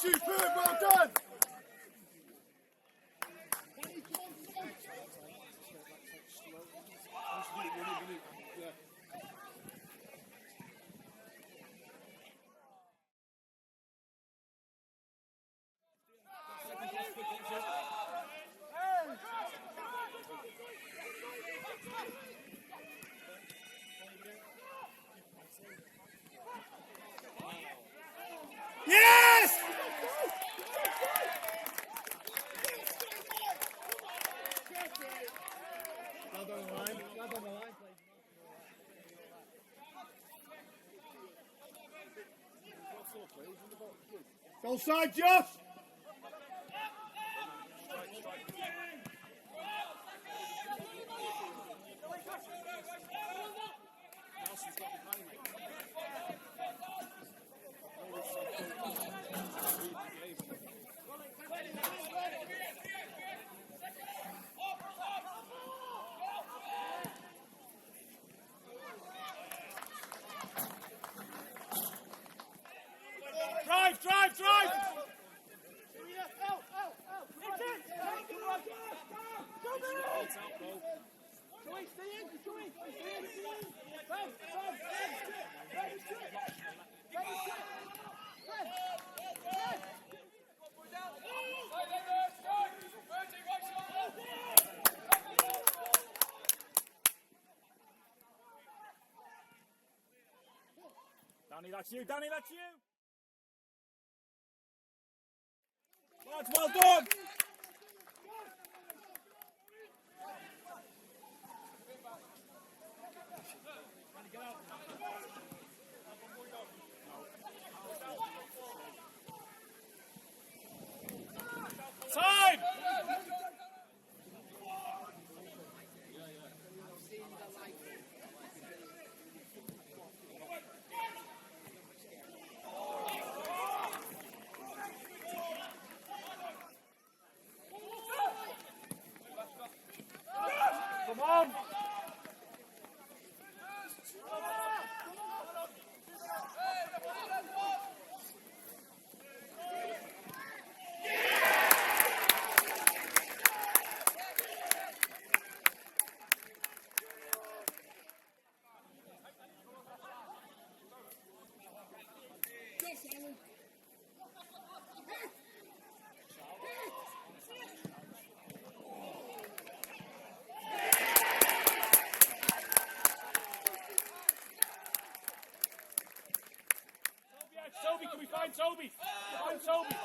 Superb, well done! Yes! Well done on the line. Well done on the line. Goal side, Josh! Drive, drive, drive! Danny, that's you. Danny, that's you. Lads, well done. Time! Come on! Toby, can we find Toby? Find Toby.